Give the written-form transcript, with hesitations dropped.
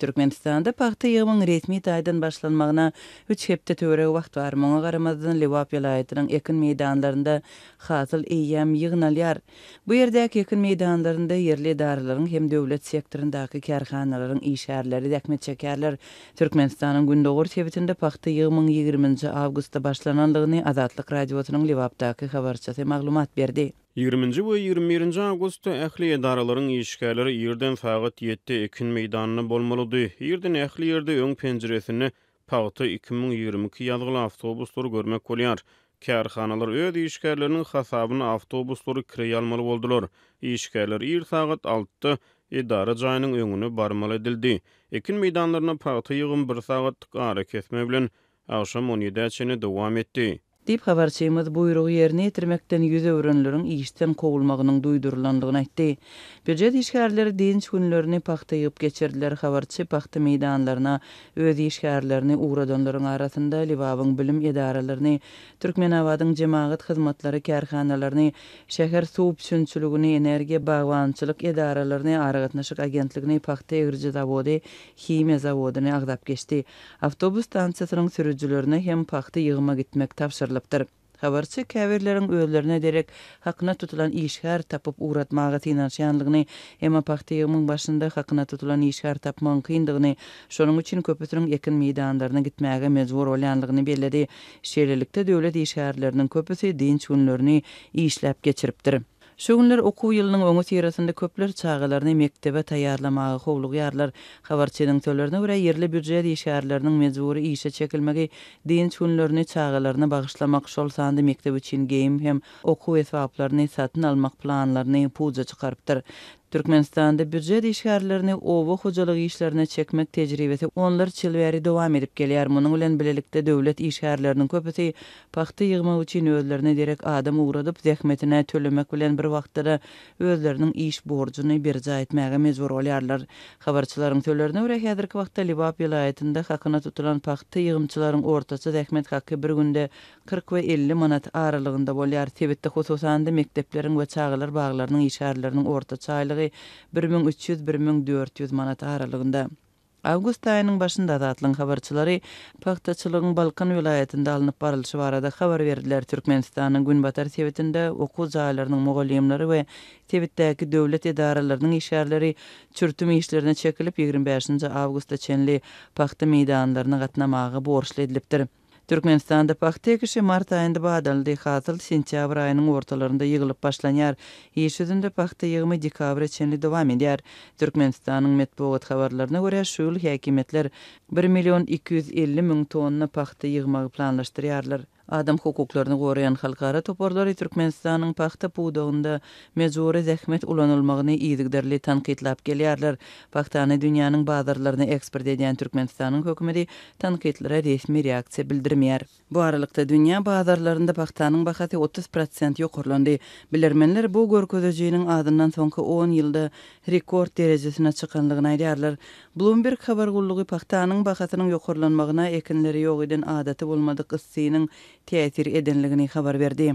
Türkmenistanda pagta ýygymyň resmi taýdan başlanmagyna üç hepde töweregi wagt bar. Muňa garamazdan, Lebap welaýatynyň ekin meýdanlarynda hasyl eýýäm ýygnalýar. Bu ýerdäki ekin meýdanlarynda ýerli edaralaryň hem döwlet sektoryndaky kärhanalaryň işgärleri zähmet çekýärler. Türkmenistanyň gündogar sebitinde pagta ýygymyň ýigriminji awgustda başlanandygyny Azatlyk Radiosynyň Lebapdaky habarçysy maglumat berdi. Ýigriminji we 21 nji awgustda ähli edaralaryň işgärleri irden sagat ýedide ekin meýdanynda bolmalydy. Irden ähli ýerde öň penjiresinde Pagta 2022 ýazgyly awtobuslary görmek bolýar. Kärhanalar öz işgärleriniň hasabyna awtobuslary kireý almaly boldular. Işgärler ir sagat altyda edara jaýynyň öňüne barmaly edildi. Ekin meýdanlarynda pagta ýygymy bir sagatlyk arakesme bilen agşam on ýedä çenli dowam etdi. Diýip, habarçymyz buýrugy ýerine ýetirmekden ýüz öwrenleriň işden kowulmagynyň duýdurylandygyny aýtdy. Býujet işgärleri dynç günlerini pagta ýygyp geçirdiler. Habarçy pagta meýdanlaryna öz işgärlerini ugradanlaryň arasynda Lebabyň bilim edaralaryny, Türkmenabadyň jemagat hyzmatlary kärhanalaryny, şäher suw üpjünçiligini, energiýa, bagbançylyk edaralaryny, aragatnaşyk agentligini, pagta egriji zawody, himiýa zawodyny agzap geçdi. Awtobus stansiýasynyň sürüjilerine hem pagta ýygyma gitmek tabşyrylypdyr. Habarçy käbirleriň özlerine derek hakyna tutulan işgär tapyp ugratmaga synanyşýanlygyny, emma pagta ýygymyň başynda hakyna tutulan işgär tapmagyň kyndygyny, şonuň üçin köpüsiniň ekin meýdanlaryna gitmäge mejbur bolýanlygyny belledi. Şeýlelikde, döwlet işgärleriniň köpüsi dynç günlerini işläp geçiripdir. Şu günler okuw ýylynyň öňüsyrasynda köpler çagalaryny mekdebe taýýarlamaga howlugýarlar. Habarçynyň sözlerine görä, ýerli býujet işgärleriniň mejbury işe çekilmegi dynç günlerini çagalaryna bagyşlamak, şol sanda mekdep üçin geýim hem okuw esbaplaryny satyn almak planlaryny puja çykarypdyr. Türkmenistanda býujet işgärlerini oba hojalyk işlerine çekmek tejribesi onlarça ýyl bäri dowam edip gelýär. Munuň bilen bilelikde döwlet işgärleriniň köpüsi pagta ýygmak üçin özlerine derek adam ugradyp, zähmetine tölemek bilen bir wagtda-da özleriniň iş borjuny berjaý etmäge mejbur bolýarlar. Habarçylaryň sözlerine görä, häzirki wagtda Lebap welaýatynda hakyna tutulan pagta ýygymçylaryň ortaça zähmet haky bir günde 40 we 50 manat aralygynda bolýar. Sebitde, hususan-da, mekdepleriň we çagalar baglarynyň işgärleriniň ortaça aýlygy 1300, 1400 manat aralygynda. Awgust aýynyň başynda Azatlygyň habarçylary pagtaçylygyň Balkan welaýatynda alnyp barylşy barada habar berdiler. Türkmenistanyň günbatar sebitinde okuw jaýlarynyň mugallymlary we sebitdäki döwlet edaralarynyň işgärleri çürtüm işlerine çekilip, 25-nji awgusta çenli pagta meýdanlaryna gatnamaga borçly edilipdir. Türkmenistanda pagta ekişi mart aýynda badaldy, hasyl sentýabr aýynyň ortalarynda ýygylyp başlanýar. Iş ýüzünde pagta ýygymy dekabra çenli dowam edýär. Türkmenistanyň metbugat habarlaryna görä, şu ýyl häkimiýetler bir million 250 müň tonna pagta ýygmagy planlaşdyrýarlar. Adam hukuklaryny goraýan halkara toparlary Türkmenistanyň pagta pudagynda mejbury zähmet ulanylmagyny yzygiderli tankytlap gelýärler. Pagtany dünýäniň bazarlaryna eksport edýän Türkmenistanyň hökümeti tankytlara resmi reaksiýa bildirmeýär. Bu aralykda, dünýä bazarlarynda pagtanyň bahasy 30 prosent ýokarlandy. Bilermenler bu görkezijiniň azyndan soňky on ýylda rekord derejesine çykanlygyny aýdýarlar. Bloomberg habar gullugy pagtanyň bahasynyň ýokarlanmagyna ekinleri ýok eden adaty bolmadyk yssynyň täsir edenligini habar berdi.